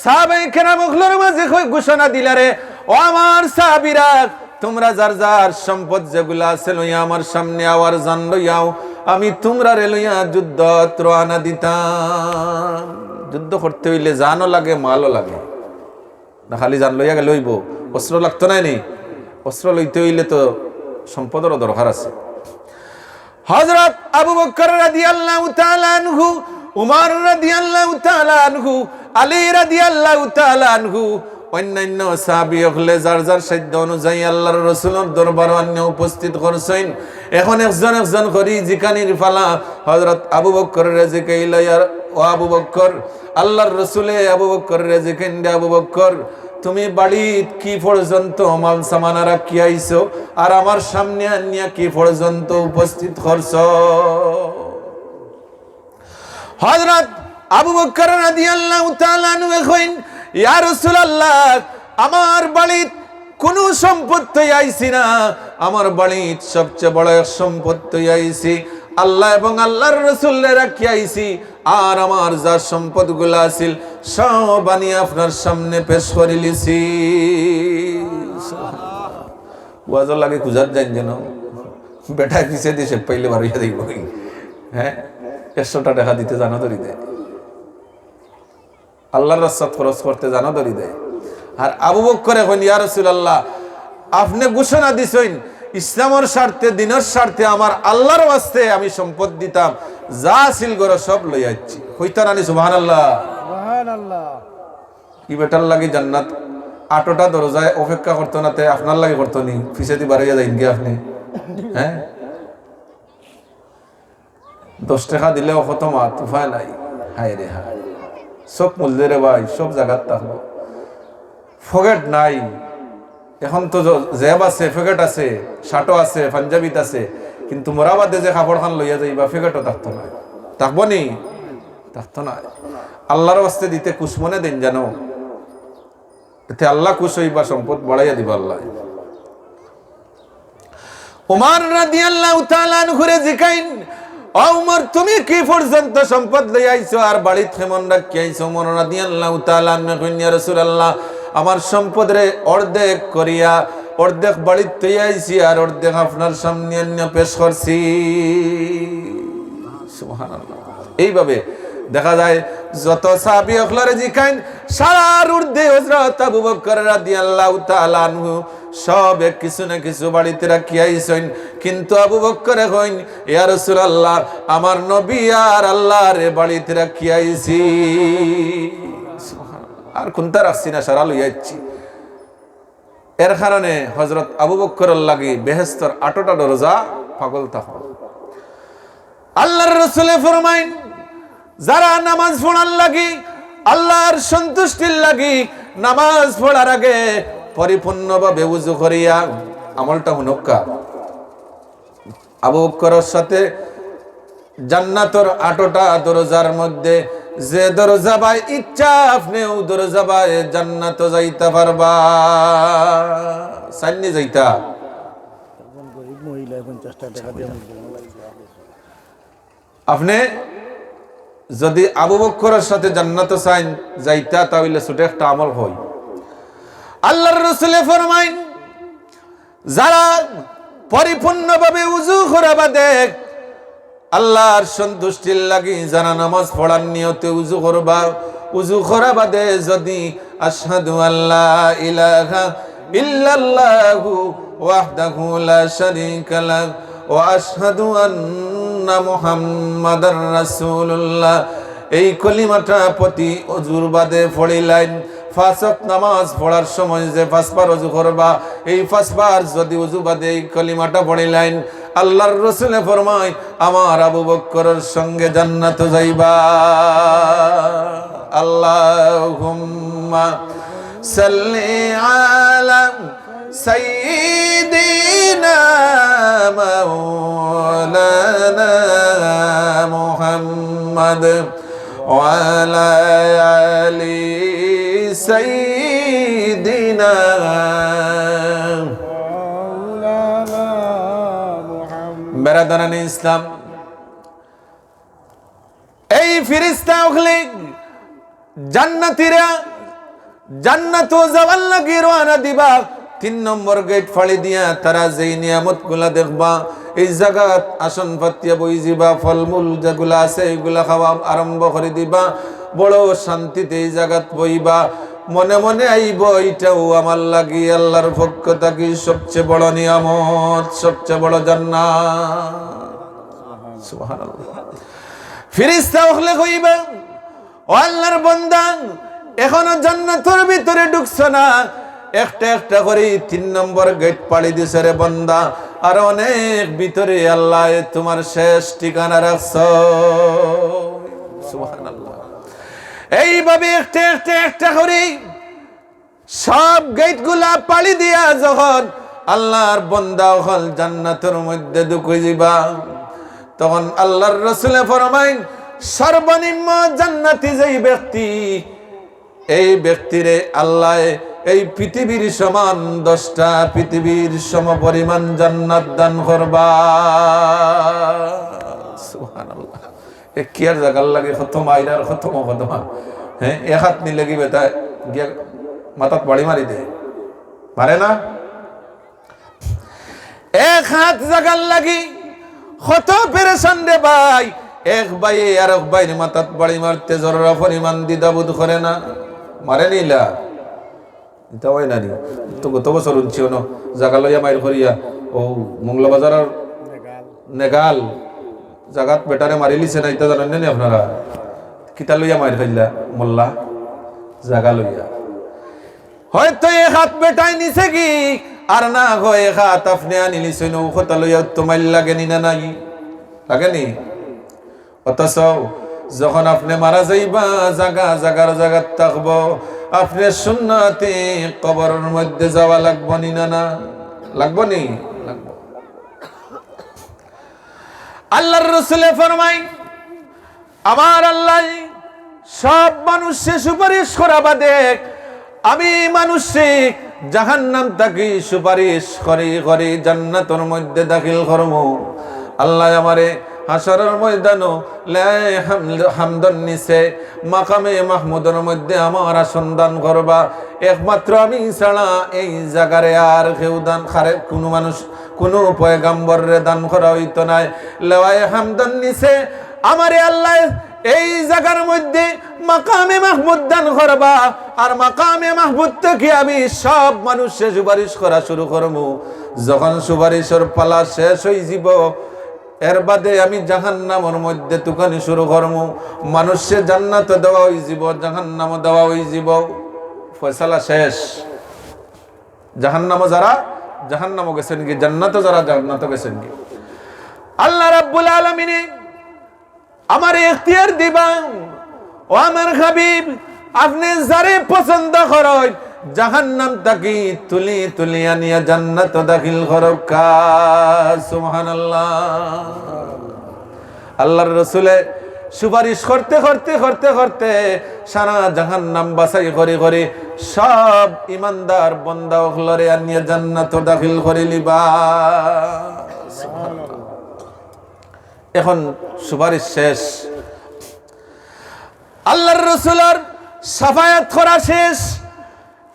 সাহাবায়ে কেরাম অকলর মাঝে কই ঘোষণা দিলা রে, ও আমার সাহাবীরা, তুমরা যার যার সম্পদ যেগুলা আছে লইয়া আমার সামনে আও, আর জান লইয়া আও, আমি তুমরারে লইয়া যুদ্ধত রওয়ানা দিতাম। যুদ্ধ করতে অইলে জানও লাগে, মালও লাগে। না খালি জান লইয়া গেলে অইবো? অস্ত্র লাগতো নায় নি? অস্ত্র লইতে অইলে তো সম্পদরও দরকার আছে। হযরত আবু বকর রাদিয়াল্লাহু তাআলা আনহু, উমর রাদিয়াল্লাহু তাআলা আনহু, আলী রাদিয়াল্লাহু তাআলা আনহু, অন্যান্য সাহাবী অকলে যার যার সাধ্য অনুযায়ী আল্লাহর রসুলর দরবারো আনিয়া উপস্থিত করছইন। এখন একজন একজন করি জিকানির পালা। হযরত আবু বকররে জিকাইলা, ইয়া র-, ও আবু বকর, আল্লাহর রসুলে আবু বকররে জিকাইন দে, আবু বকর, তুমি বাড়িত কি পর্যন্ত মাল সামানা রাখিয়া আইছো, আর আমার সামনে আনিয়া কি পর্যন্ত উপস্থিত করছো? হযরত আবু বকর রাদিয়াল্লাহু তাআলা আনহু কইন, ইয়া রাসূলুল্লাহ, আমার বাড়িত কুনু সম্পদ থইয়া আইছি না, আমার বাড়িত সবচেয়ে বড় এক সম্পদ থইয়া আইছি, আল্লাহ এবং আল্লাহর রসুলরে রাখিয়া আইছি, আর আমার যা সম্পদগুলা আছিল সব আনি আপনার সামনে পেশ করিলিছি। ওয়াজর লাগি খুজাত যাইন যেন, বেটায় পিছেদি শেক পাইলে বারইয়া যাইবো। হ্যাঁ, একশোটা টেকা দিতে জানো ধরি দেয়। আল্লাহর রাস্তাত খরচ করতে জানো ধরি দেয়। আর আবু বকরে কইন, ইয়া রাসূলুল্লাহ, আপনে ঘোষণা দিছইন, ইসলামর স্বার্থে, দ্বীনর স্বার্থে, আমার আল্লাহর ওয়াস্তে আমি সম্পদ দিতাম, যা আছিল ঘরো সব লইয়া আইছি। কইতা নানি সুবহানাল্লাহ? সুবহানাল্লাহ। ই বেটার লাগি জান্নাত আটটা দরজায় অপেক্ষা করতো না, তে আপনার লাগি করতো নি? পিছেদি বারইয়া যাইন গি আপনে? হ্যাঁ? দশ টেকা দিলেও কত মাত, উপায় নাই। হায় রে হায়, চউখ মুজলে রে ভাই, সব জাগাত থাকবো। পকেট নাই, এখন তো জ-, জেব আছে, পকেট আছে, শার্টও আছে, পাঞ্জাবিত আছে, কিন্তু মরা বাদে যে কাপড় খান লইয়া যাইবা, পকেটও থাকতো নায়। থাকবো নি? থাকতো নায়। আল্লাহর ওয়াস্তে দিতে খুশ মনে দেইন জানো। এতে আল্লাহ খুশ অইবা, সম্পদ বাড়াইয়া দিবা আল্লাহ। উমর রাদিয়াল্লাহু তাআলা আনহুরে জিকাইন, ও উমর, তুমি কি পর্যন্ত সম্পদ লইয়া আইছো আর বাড়িত কেমন রাখিয়া আইছো? উমর রাদিয়াল্লাহু তাআলা আনহু কইন, ইয়া রাসূলুল্লাহ, আমার সম্পদরে অর্ধেক করিয়া অর্ধেক বাড়িত থইয়া আইছি আর অর্ধেক আপনার সামনে আনিয়া পেশ করছি। সুবহানাল্লাহ। এইভাবে দেখা যায় যত সাহাবী অকলরে জিকাইন, সারার ঊর্ধ্বে হযরত আবু বকর রাদিয়াল্লাহু তাআলা আনহু সবে কিছু না কিছু বাড়িত রাখিয়া আইছইন, কিন্তু আবু বকরে কইন, ইয়া রাসূলুল্লাহ, আমার নবী আর আল্লাহরে বাড়িত রাখিয়া আইছি। আর কুন্তা রাখছি না, সারা লইয়া আইছি। এর কারণে হযরত আবু বকরর লাগি বেহেস্তর আটটা দরজা পাগল থাকবো। আল্লাহর রসুলে ফরমাইন, যারা নামাজ পড়ার লাগি আল্লাহর সন্তুষ্টির লাগি নামাজ পড়ার আগে পরিপূর্ণভাবে উজু করিয়া, আমলটা হুনউক্কা। আবু বকরর সাথে জান্নাতর আটটা দরজার মধ্যে যে দরজা বায় ইচ্ছা আপনে অউ দরজা বায় জান্নাতো যাইতা পারবা। চাইন নি যাইতা? আপনে যুদি আবু বকরর সাথে জান্নাতো চাইন যাইতা, তা অইলে ছুটো একটা আমল কই। আল্লাহর রসুলে ফরমাইন, যারা পরিপূর্ণভাবে উজু করা বাদে আল্লাহর সন্তুষ্টির লাগি যারা নামাজ পড়ার নিয়তে উজু করবা, উজু করা বাদে যুদি আশহাদু আল্লা ইলাহা ইল্লাল্লাহু ওয়াহদাহু লা শারীকা লাহ ওয়া আশহাদু আন্না মুহাম্মাদার রাসূলুল্লাহ এই কলিমাটা প্রতি উজুর বাদে পড়িলাইন, পাঁচ ওয়াক্ত নামাজ পড়ার সময় যে পাঁচবার উজু করবা, এই পাঁচবার যুদি উজু বাদে এই কলিমাটা পড়িলাইন, আল্লাহর রসুলে ফরমায়, আমার আবু বকরর সঙ্গে জান্নাতো যাইবা। আল্লাহুম্মা সাল্লি আলা সাইয়্যিদিনা মাওলানা মুহাম্মদ ওয়া আলা আলি সাইয়্যিদিনা মাওলানা মুহাম্মদ। বেরাদরানে ইসলাম, এই ফিরিস্তা অকলে জান্নাতীরা জান্নাতো যাওয়ার লাগি রওয়ানা দিবা। তিন নম্বর গেইট ফাড়ি দিয়া তারা যেই নিয়ামতগুলা দেখবা, এই জাগাত আসন পাতিয়া বই যিবা, ফলমূল যেগুলা আছে এইগুলা খাওয়া আরম্ভ করি দিবা। বড় শান্তিতে এই জাগাত বইবা। মনে মনে আইবো, এইটাউ আমার লাগি আল্লাহর পক্ষ থাকি সবচে বড় নিয়ামত, সবচে বড় জান্নাত। সুবহানাল্লাহ। ফিরিস্তা অকলে কইবা, ও আল্লাহর বান্দা, এখনো জান্নাতর ভিতরে ঢুকছো না। একটা একটা করি তিন নম্বর গেইট ফাড়ি দিছে রে বান্দা, আর অনেক ভিতরে আল্লায় তুমার শেষ ঠিকানা রাখছো। সুবহানাল্লাহ। এইভাবে একটা একটা একটা করি সব গেইটগুলা ফাড়ি দিয়া যখন আল্লাহর বান্দা অকল জান্নাতর মধ্যে ঢুকি যিবা, তখন আল্লাহর রসুলে ফরমাইন, সর্বনিম্ন জান্নাতি যেই ব্যক্তি, এই ব্যক্তিরে আল্লায় এই পৃথিবীর সমান দশটা পৃথিবীর সমপরিমাণ জান্নাত দান করবা। সুবহানাল্লাহ। এ কিয়ার জাগার লাগি কত মাইর আর কত মকদ্দমা। হ্যাঁ, এক হাত নিলে কি বেটা গিয়া মাথাত বাড়ি মারি দে? মারে না? এক হাত জাগার লাগি কত পেরেশান রে ভাই। এক ভাইয়ে আরক ভাইর মাথাত বাড়ি মারতে জররা পরিমাণ দ্বিধাবোধ করে না? মারে নি ইলা? ইতা অয় না নি? তো গত বছর হুনছি অনো জাগা লইয়া মাইর করিয়া, অউ মংলা বাজারর নেগাল জাগাত বেটারে মারিলিছে না, ইতা জানইন না নি আপনারা? কিতা লইয়া মাইর খাইলা মল্লা? জাগা লইয়া। হয়তো এক হাত বেটায় নিছে গি, আর না হয় এক হাত আপনে আনিলিছইন, অউ কথা লইয়া তো মাইর লাগে নি না নাই? লাগে নি? অথচ যখন আপনে মারা যাইবা, জাগা জাগার জাগাত থাকবো, আপনে সুন্নতে কবরর মধ্যে যাওয়া লাগবো নি না, না? লাগবো নি? লাগবো। আল্লাহর রসুলে ফরমাইন, আমার আল্লায় সব মানুষে সুপারিশ করা বাদে আমি মানুষে জাহান্নাম থাকি সুপারিশ করি করি জান্নাতর মধ্যে দাখিল করমু। আল্লায় আমারে হাশরর ময়দানো লেওয়ায়ে হামদ-, হামদর নিচে মাকামে মাহমুদর মধ্যে আমার আসন দান করবা। একমাত্র আমি ছাড়া এই জাগারে আর কেউ দান করে, কুনু মানুষ, কুনু পয়গাম্বররে দান করা অইতো নায়। লেওয়ায়ে হামদর নিচে আমারে আল্লায় এই জাগার মধ্যে মাকামে মাহমুদ দান করবা, আর মাকামে মাহমুদ থাকি আমি সব মানুষে সুপারিশ করা শুরু করমু। যখন সুপারিশর পালা শেষ অইযিবো, এর বাদে আমি জাহান্নামর মধ্যে তুকানি শুরু করমু। মানুষে জান্নাতো দেওয়া অইযিবো, জাহান্নামো দেওয়া অইযিবো, ফয়সালা শেষ। জাহান্নামো যারা জাহান্নামো গেছইন গি, জান্নাতো যারা জান্নাতো গেছইন গি। আল্লাহ রাব্বুল আলামিনে আমারে এখতিয়ার দিবা, ও আমার হাবিব, আপনে যারে পছন্দ করইন, জাহান্নাম থাকি তুলি তুলি আনিয়া জান্নাতো দাখিল করউক্কা। সুবহানাল্লাহ। আল্লাহর রসুলে সুপারিশ করতে করতে করতে করতে সারা জাহান্নাম বাছাই করি করি সব ইমানদার বন্দা অকলরে আনিয়া জান্নাতো দাখিল করিলিবা। এখন সুপারিশ শেষ, আল্লাহর রসুলর শাফায়াত করা শেষ।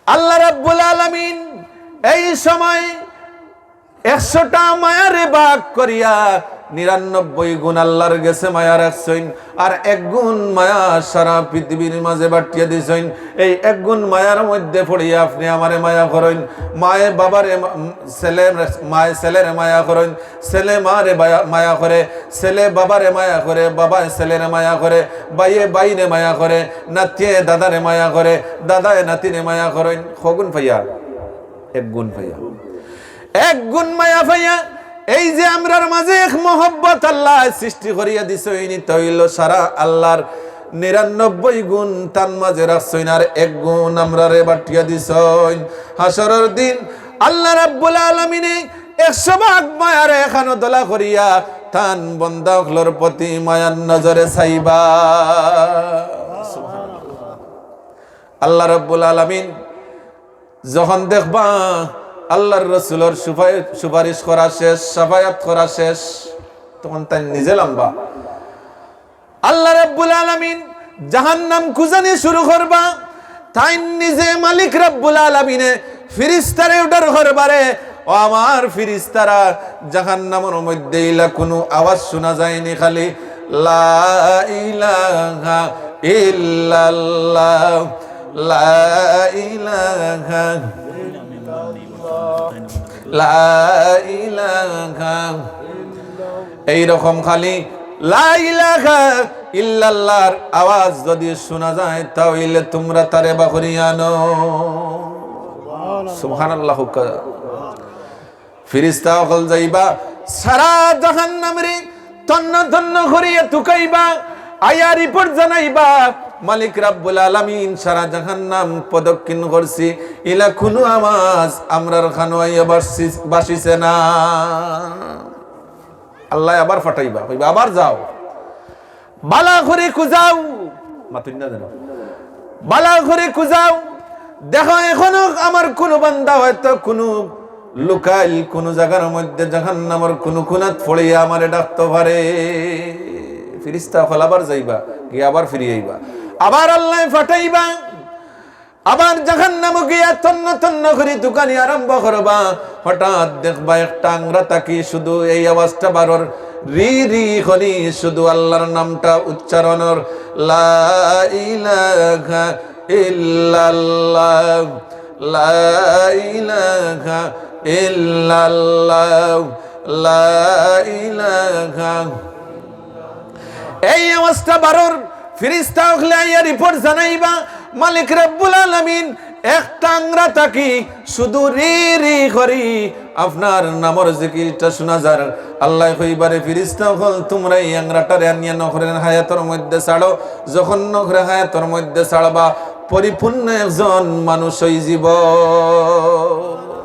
আল্লাহ রাব্বুল আলামিন এই সময় একশোটা মায়ারে ভাগ করিয়া নিরানব্বই গুণ আল্লাহর গেছে মায়া রাখছইন, আর এক গুণ মায়া সারা পৃথিবীর মাঝে বাটিয়া দিছইন। এই এক গুণ মায়ার মধ্যে পড়িয়া আপনে আমারে মায়া করইন, মায়ে বাবারে মা-, ছেলে, মায়ে ছেলেরে মায়া করইন, ছেলে মারে বায়া-, মায়া করে, ছেলে বাবারে মায়া করে, বাবায় ছেলেরে মায়া করে, ভাইয়ে ভাইরে মায়া করে, নাতিয়ে দাদারে মায়া করে, দাদায় নাতিরে মায়া করইন। কগুণ পাইয়া? এক গুণ পাইয়া। এক গুণ মায়া পাইয়া এই যে আমরার মাঝে এক মহব্বত আল্লায় সৃষ্টি করিয়া দিছইন, ইটা অইলো সারা আল্লাহর নিরানব্বই গুণ তান মাঝে রাখছইন, আর এক গুণ আমরারে বাটিয়া দিছইন। হাশরর দিন আল্লাহ রাব্বুল আলামিনে একশো ভাগ মায়ারে এখানো দলা করিয়া তান বন্দা অকলর প্রতি মায়ার নজরে চাইবা। আল্লাহ রাব্বুল আলামিন যখন দেখবা আল্লাহর রসুলর সুপারি-, সুপারিশ করা শেষ, শাফায়াত করা শেষ, তখন তাইন নিজে লামবা। আল্লাহ রাব্বুল আলামিন জাহান্নাম খুজানি শুরু করবা। তাইন নিজে মালিক রাব্বুল আলামিনে ফিরিস্তারে অর্ডার করবারে, "ও আমার ফিরিস্তারা, জাহান্নামর মধ্যে ইলা কুনু আওয়াজ শুনা যায়নি, খালি লা ইলাহা ইল্লাল্লাহ, লা ইলাহা, লা ইলাহা।" এই রকম খালি লা ইলাহা ইল্লাল্লাহর আওয়াজ যদি শুনা যায়, তাইলে তুমরা তারে বাহরি আনো। সুবহানাল্লাহ। ফিরিস্তা অকল যাইবা, সারা জাহান্নামরে তন্ন তন্ন করিয়া তুকাইবা, আইয়া রিপোর্ট জানাইবা, "মালিক রাব্বুল আলামিন, সারা জাহান্নাম প্রদক্ষিণ করছি, ইলা কুনু আওয়াজ আমরার কানো আইয়া বাসি-, বাসিছে না।" আল্লায় আবার ফাটাইবা, কইবা, "আবার যাও, বালা করি খুজাও।" মাতুন না যেন। "বালা করি খুজাও, দেখো এখনো আমার কুনু বান্দা হয়তো কুনু লুকাইল কুনু জাগার মধ্যে জাহান্নামর কুনু কুনাত পড়িয়া আমারে ডাকতো পারে।" ফিরিস্তা অকল আবার যাইবা, গিয়া আবার ফিরি আইবা। আবার আল্লায় ফাটাইবা, আবার জাহান্নামো গিয়া তন্ন তন্ন করি তুকানি আরম্ভ করবা। হঠাৎ দেখবা একটা আংরা থাকি শুধু এই আওয়াজটা বারর, রি রি করি শুধু আল্লাহর নামটা উচ্চারণর, লা ইলাহা ইল্লাল্লাহ, লা ইলাহা ইল্লাল্লাহ, লা ইলাহা। এই আওয়াজটা বারর, ফিরিস্তা অকলে আইয়া রিপোর্ট জানাইবা, "মালিক রাব্বুল আলামিন, একটা আংরা থাকি শুধু রি রি করি আপনার নামর জিকিরটা শুনা যার।" আল্লায় কইবারে, "ফিরিস্তা অকল, তুমরা এই আংরাটারে আনিয়া নখরের হায়াতর মধ্যে ছাড়ো, যখন নখরে হায়াতর মধ্যে ছাড়বা, পরিপূর্ণ একজন মানুষ অইযিবো।"